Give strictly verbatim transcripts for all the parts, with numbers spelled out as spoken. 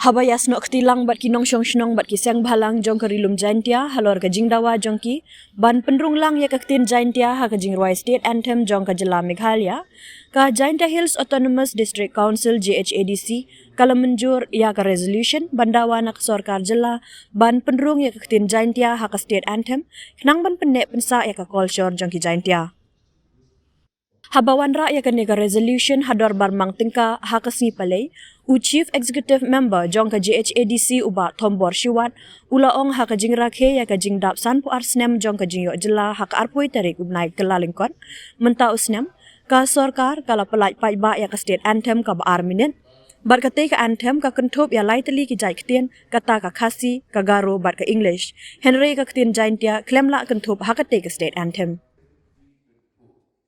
Haba ïasnoh kti lang bad ki nongshong shnong bad ki seng bhalang jong ka Ri Lum Jaintia halor ka jingdawa jong ki ban pynrung lang ïa ka ktien Jaintia ha ka jingrwai State Anthem jong ka jylla Meghalaya, ka Jaintia Hills Autonomous District Council, J H A D C, ka la mynjur ïa ka resolution ban dawa na ka sorkar jylla ban pynrung ïa ka ktien Jaintia ha ka State Anthem, khnang ban pynneh pynsah ïa ka kolshor jong ki Jaintia. Haba wanrah ïa kane ka resolution ha dorbar mang tyngka ha ka sngi Palei, u Chief Executive Member jong ka J H A D C, u Bah Thombor Shiwat, u la ong ha ka jingrakhe ïa ka jingdap sanphew ar snem jong ka jingïoh jylla ha ka arphew tarik u bnai Kyllalyngkot mynta u snem, ka sorkar ka la pyllait paidbah ïa ka State Anthem kaba ar minit. Bad katei ka Anthem ka kynthup ïa lai tylli ki jait ktien, kata ka Khasi, ka Garo bad ka English. Hynrei ka ktien Jaintia khlem lah kynthup ha katei ka State Anthem.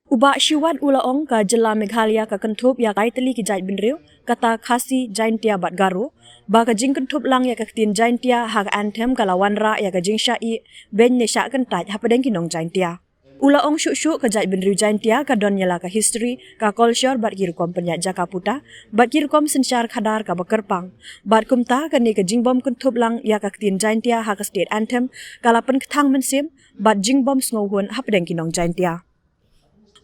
U Bah Shiwat u la ong ka jylla Meghalaya ka kynthup ïa lai tylli ki jait bynriew, kata Khasi, Jaintia bad Garo, ba ka jingkynthup lang ïa ka ktien Jaintia ha ka Anthem ka la wanrah ïa ka jingshah ïeh beiñ ne shah kyntait hapdeng ki nong Jaintia. U la ong shuh shuh ka jait bynriew Jaintia ka don ïa la ka history, ka kolshor bad ki rukom pynïaid jaka puta bad ki rukom synshar khadar kaba kyrpang. Bad kumta kane ka jingbym kynthup lang ïa ka ktien Jaintia ha ka State Anthem ka la pynkthang mynsiem bad jingbym sngewhun hapdeng ki nong Jaintia.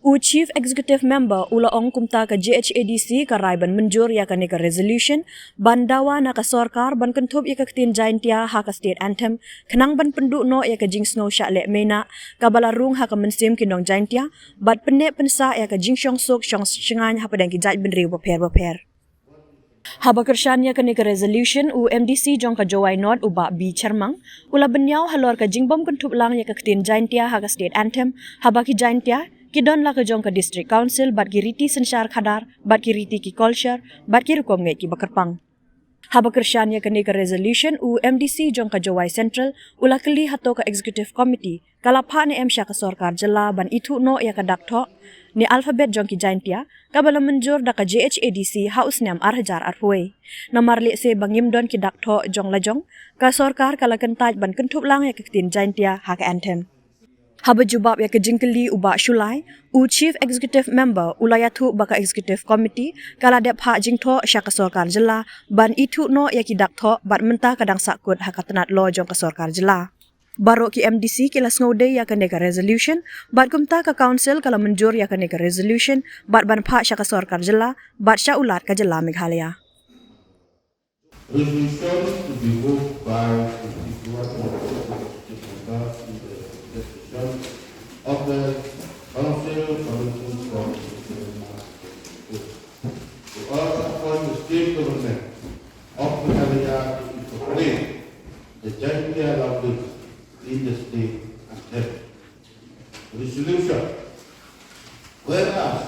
U Chief Executive Member u la ong kumta ka J H A D C ka rai ban mynjur ïa kane ka resolution ban dawa na ka sorkar ban kynthup ïa ka ktien Jaintia ha ka State Anthem, khnang ban pynduh noh ïa ka jingsngew shah leh meinah kaba la rung ha ka mynsiem ki nong Jaintia bad pynneh pynsah ïa ka jingshongsuk shongshngaiñ hapdeng ki jait bynriew bapher bapher. Haba kyrshan ïa kane ka resolution, u M D C jong ka Jowai North, u Bah B Sharmang, u la bynñiaw halor ka jingbym kynthup lang ïa ka ktien Jaintia ha ka State Anthem, haba ki Jaintia ki don la ka jong ka District Council bad ki riti synshar khadar bad ki riti ki kolshor bad ki rukom ngeit kiba kyrpang. Haba kyrshan ïa kane ka resolution, u M D C jong ka Jowai Central u la kylli hato ka Executive Committee ka la phah ne em sha ka sorkar jylla ban ithuh noh ïa ka dak thoh ne alphabet jong ki Jaintia kaba la mynjur da ka J H A D C ha u snem ar hajar arphew. Namar lehse ba ngim don ki dak thoh jong la jong, ka sorkar ka la kyntait ban kynthup lang ïa ka ktien Jaintia ha ka Anthem. Haba jubab ïa ka jingkylli u Bah Shullai, u Chief Executive Member u la ïathuh ba ka Executive Committee ka la dep phah jingthoh sha ka sorkar jylla ban ithuh noh ïa ki dak thoh bad mynta ka dang sahkut ha ka tnat law jong ka sorkar jylla. Baroh ki M D C ki la sngewdei ïa kane ka resolution, bad kumta ka Council ka la mynjur ïa kane ka resolution bad ban phah sha ka sorkar jylla bad sha u Lat ka jylla Meghalaya. Resolution to be moved by the Speaker of the Executive Member in the session of the Council Convention for the State of Manipur. To urge upon the State Government of Meghalaya to incorporate the Jaintia language in the state anthem. Resolution. Whereas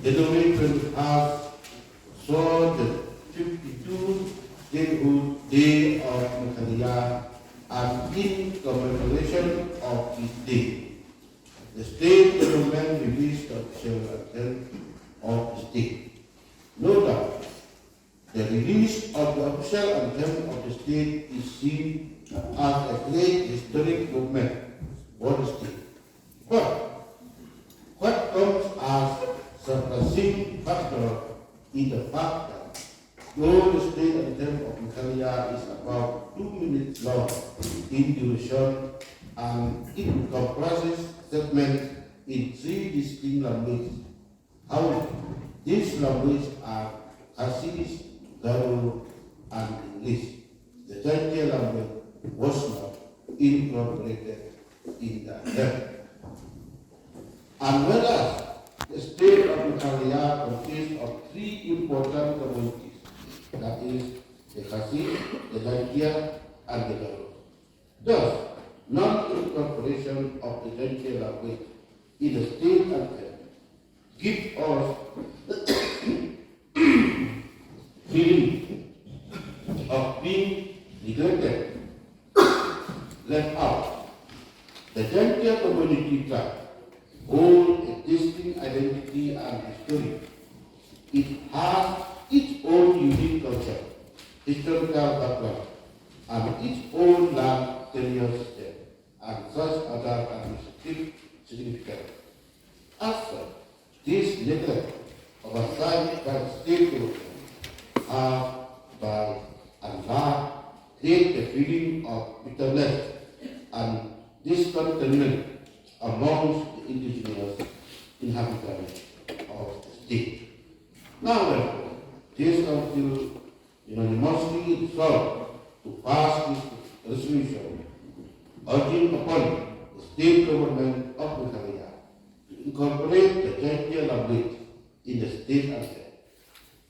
January twenty-first saw the fifty-two Statehood Day of Meghalaya, and in commemoration of this day, the state government released the official anthem of the state. No doubt, the release of the official anthem of the state is seen as a great historic movement for the state. But what comes as surprising factor is the fact that though the state anthem of Meghalaya is about two minutes long in duration and it comprises segments in three distinct languages, however, these languages are Khasi, Garo, and English. The Jaintia language was not incorporated in the anthem. And whereas the state of Meghalaya consists of three important communities, that is, the Khasi, the Jaintia, and the Garo. Thus, non-incorporation of the Jaintia language in the state anthem gives us feeling of being neglected, left out. The Jaintia community tribe hold a distinct identity and history. It has its own unique culture, historical background, and its own land tenure system, and such other administrative significance. As such, this neglect, oversight by the state government have by and large, create a feeling of bitterness and discontentment amongst the indigenous inhabitants of the state. Now, therefore, this council unanimously resolved to pass this resolution, urging upon the state government of Meghalaya to incorporate the Jaiñtia language in the state anthem.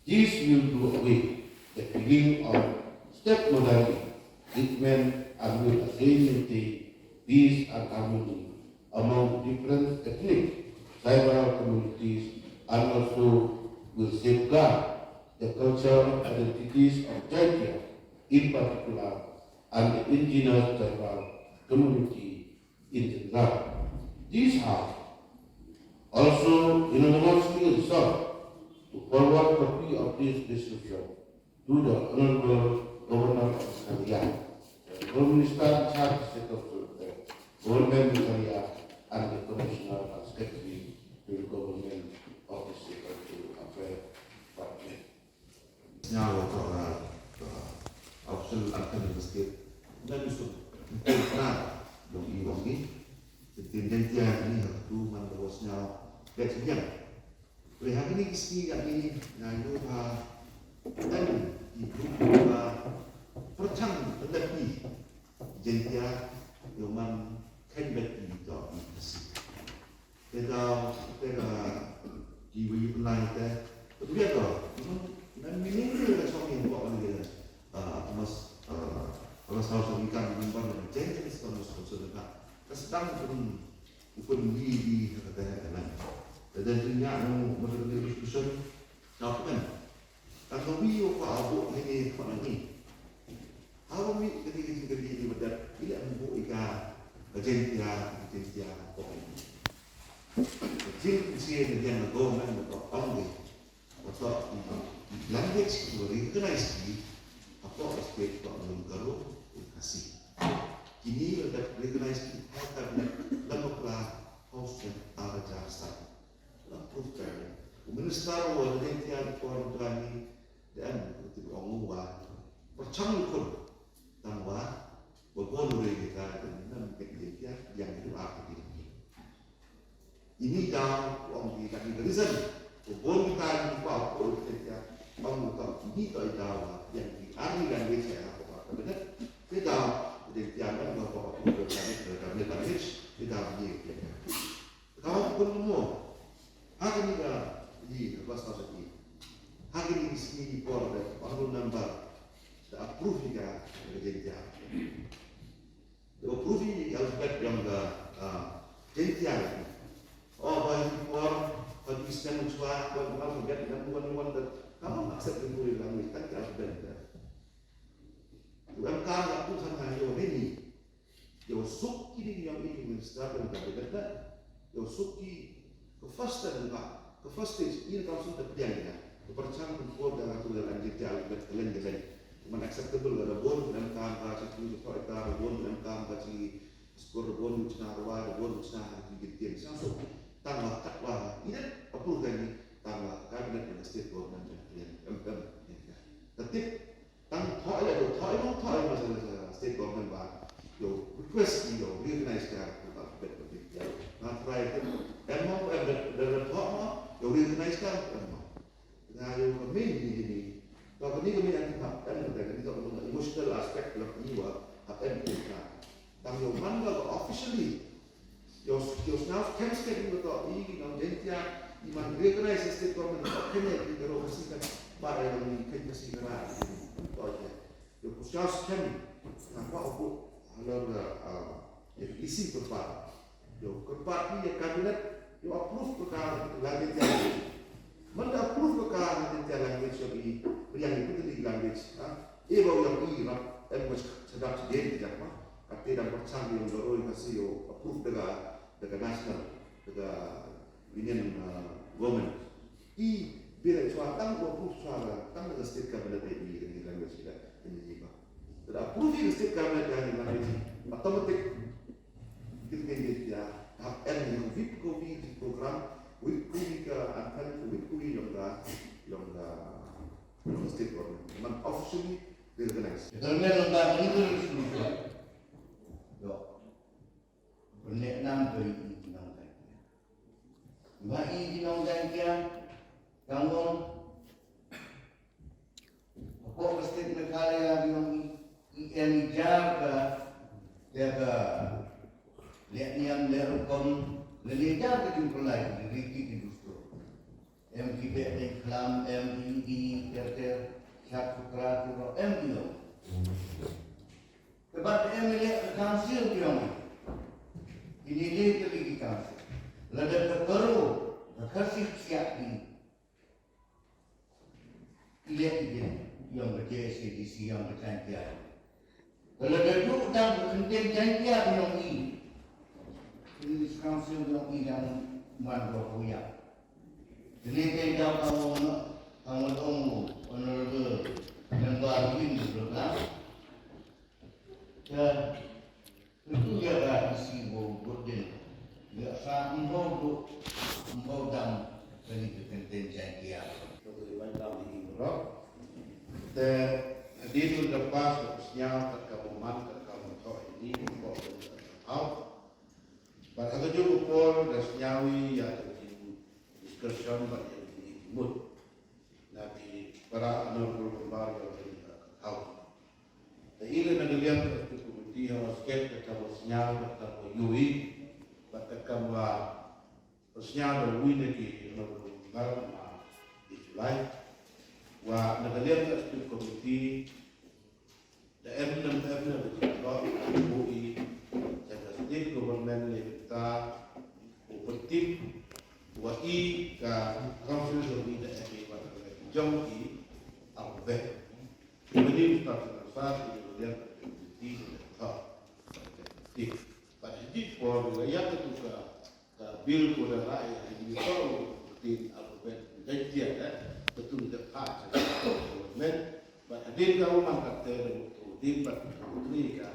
This will do away the feeling of stepmotherly treatment and will again maintain peace and harmony among different ethnic, tribal communities and also will safeguard the cultural identities of Jaiñtia in particular and the indigenous tribal community in general. This House also unanimously resolved to forward copy of this resolution to the Honorable Governor of Meghalaya, the Government Minister in charge of the State of Government Meghalaya, and the Commissioner and Secretary to the Government of the State of Affairs Department. Now, uh, uh, official anthem of the state. Nan su na dong i wang ni. Tin den tia ni ha tu man da was now. That's young. Wei ha kini ki sngi ïa kini nga ïoh ha, em ki briew ba pyrshang ban leh ki Jaiñtia ïoh man kheiñ bad ki to i Khasi. Te da, te da ki wei ïoh nai te. Te tu ïa to, na meaning ni ka chong ni ko ni, ah, mas, ah, mas hau sa ikan ni ban Jaiñtia ni sa mas ko sa ka. Ka sedang pun Ukun wi wi ha ka teh ha ka lang. Te da jingïa nang mata ka resolution. Document. Tang ka wi u ka abu hini ka nang ni. Hawa mi ka ni ka jing ka ni ni madat. Ila ang bu ika ka Jaiñtia, ka Jaiñtia ko ni. Jing sia na yang na go man na ko ang ni. Hapoh language ki recognize ki hapoh state, hapoh Garo, Khasi. Kini la recognize ki ha cabinet lem bad la House Rajya Sabha. La approve cabinet. U minister u la Jaiñtia ki por ni da em u ti ong u wa pyrshang u khun. Tang wa ba bun u re kita ka nam ka Jaiñtia yang itu arti ini. Ini daw u ong ki ka reason. Ba bun kita ni pa ko Jaiñtia ong ka ini ka daw yang di arti language ya ko ka benda. Kita Jaiñtia kan ba ko ko ka benda ka benda kita ni. Ka pun mo. Ha kini ka di ka bas ta sa ki. Ha kini ki sngi ki por da panglu number da approve ka ka Jaiñtia. Da approve ka alphabet jong ka, ah, Jaiñtia. Oh, ba ki por ba ki stem chwa ko alphabet number one one da. Kamu accept the language kan ka alphabet da. Em ka la tu kan ha yo ni. Ïa u suk ki ding ïa u minister ka dei ka dei. Ïa u suk ki ka first step ka, ka first stage in ka suk ta pdiang ïa. Ka pyrshang ka por da ka tu da ka Jaiñtia ka kalen kalen. Unacceptable ka da bun ka dang kam ka chi tu ka ita da bun ka dang kam ka chi skur da bun ka chna rwa da bun ka chna ha ki gitien. Sa suk tang la kat wa ina approve ka ni tang la cabinet da state government ka kalen. Em em. Ka tip Tang thoh ïa, thoh ïa, thoh ïa, ma sa, sa, state government ba. Ïa, request ïa, recognize ka, ka, ka, ka, ka, ïa. Nga try ka, em mo, em, da, da, da, thoh mo, ïa, recognize ka, em mo. Nga ïa, ka main ni, ni, ni. Ka, ka ni, ka main, em, em, ka, ka ni, ka, ka emotional aspect, la, ni wa, em, em, ka. Tang ïa, man ka, ka officially, Ïa u, ïa u sñiaw skhem skhem ïa u to i nong Jaiñtia i man recognize state government of Kenya ki Garo Khasi kan ba ïa nong Kenya Khasi kan ba to ïa. Ïa u sñiaw skhem na ba u halor, ah, ïa isi kyrpad. Ïa u kyrpad ïa cabinet ïa u approve ka ka language ïa. Man da approve ka ka language ïa i, ïa i putli language, ha. E ba u ïa i rap em ko chadap chadien ki jak ma. Ka te dang pyrshang ïa u Garo Khasi ïa u approve da ka da ka national, da ka Union, uh, government. I bill chwa tang ko approve chwa tang da state cabinet, i da ni language da ni ba. Da approve da state cabinet da ni language automatic. Kit ke ni ya hap en ni wip ko wi di program, wip ko wi ka anthem, wip ko wi yong da, yong da state government. Officially reorganized. Te ka long ba kane ka resolution. Yo. Pynleh nam ba i ki nongtang kia. Ba i ki nongtang kia. Tang ong. Hapoh ka state Meghalaya ki ong i, i em i jar ka, ïa ka leh niam leh rukom, lane jar ka jingpynlait, ki riti ki dustur. Em ki beh dei khlam, em ki, ki ter ter, shap sukra turo, em ki ong. Te bad em i leh ka council ki ong. Kine dei tylli ki council. Lada ka karo, ka Khasi Ksiah ki, i leh i leh, i ong ka J S A D C, i ong ka Jaiñtia. Ka lada duh tang ka kyntien Jaiñtia ka ong i. English Council ka ong i dang man ka huya. Kane ka daw ka ong, ka ong ong, Honorable Member Win Rona. Ka Itu ïa ka isi bad bud dien. Ïa sa ym bau duh, ym bau dam, kane ka kyntien Jaiñtia. Te hadien ba la pass, la sñiaw, kat ka bymman, kat ka bymthoh, ini ko ko. Bad ha kajuh ka por, la sñiaw ïa ka jing discussion, bad ïa ka jingmut. Na ki para honorable member ïa ka House. Te i leh na ka liang ka executive committee ha u sket ka kam wa sñiaw, ka kam wa ïohi, bad ka kam wa sñiaw da uwei na ki honorable member, ma i July. Wa na ka liang ka executive committee da em na, em na ka jingkyrpad ka buh i da ka state government ne ka u pyntip wa i ka council jong i da em i wa da ka jong i alphabet. Mani u start na sa ki liang ka committee da ka. Bad ha ki por la ïa ka tu ka, ka bill ko da rai ha ki por tin alphabet da jia da ka tu da pa cha government. Bad hadien ka u man ka te da tu din bad ka ni ka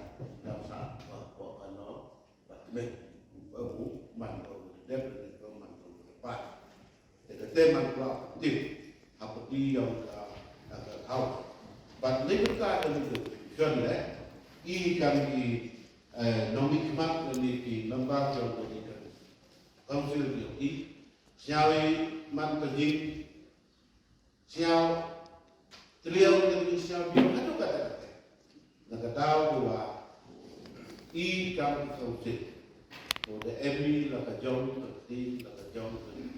da sa ba ba ba no bad me ba u man ba u dep ba u man ba u pa. Te ka te man kwah tip ha pati ïong ka, ka, ka House. Bad lei ka ka ni ka shon le i kam ki, eh, nongmihkhmat lane ki member jong ka ni ka council ïong i. Sñiaw i man ka jing sñiaw trial ka ni sñiaw biang haduh katta katta. Na ka daw ka wa i kam ka council. Ko da em i la ka jong ka ktien, la ka jong ka ktien.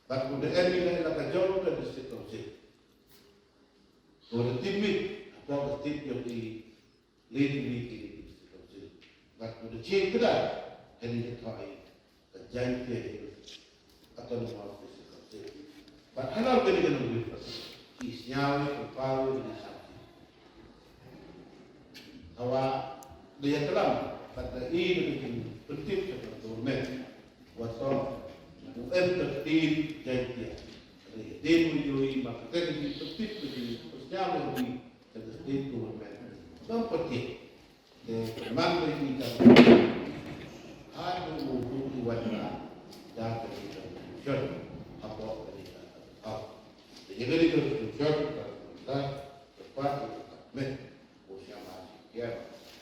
Bad ko da em i la ka jong ka district council. Ko da tip mit, ko da tip jong i lei tip mit i district council. Bad ko da check ka da, ka ni ka thoi ka Jaiñtia Hills Autonomous District Council. Bad halor kane ka nongrim pat ki sñiaw ïa ka paw ïa ka sñiaw. Hawa da ïa klam bad da i da ka jingpyntip sha ka government. Wa to u em ka ktien Jaiñtia. Hadien wa ïohi ma ka ktien ka jingpyntip ka jingpynsñiaw ïa i sha ka state government. Dang pyntip. Te man ba i ka ha u u u wat na da ka ni ka shon hapoh ka ni ka ha. Te ïa ka ni ka shon ka ta ka pa ka me ko sha ma ki ya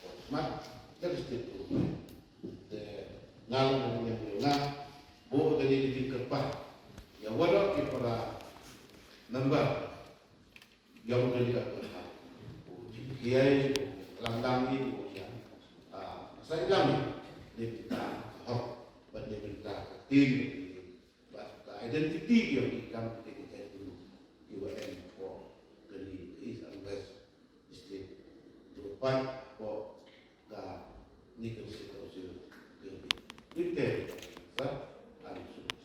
ko smat ka state tu. Te ngal na ni ya na bo ka ni ka pa ya wala ki para number. Ïong ka liang ka ha. U jingkhiai, u lang lang ni, u ïa. Ah, sa i lang ni. Ni kita hok, bad ni kita tin, bad ka identity ïong i kam kita kita dulu. Iwa en ko, ka ni East and West District. Tu pat ko, ka ni ka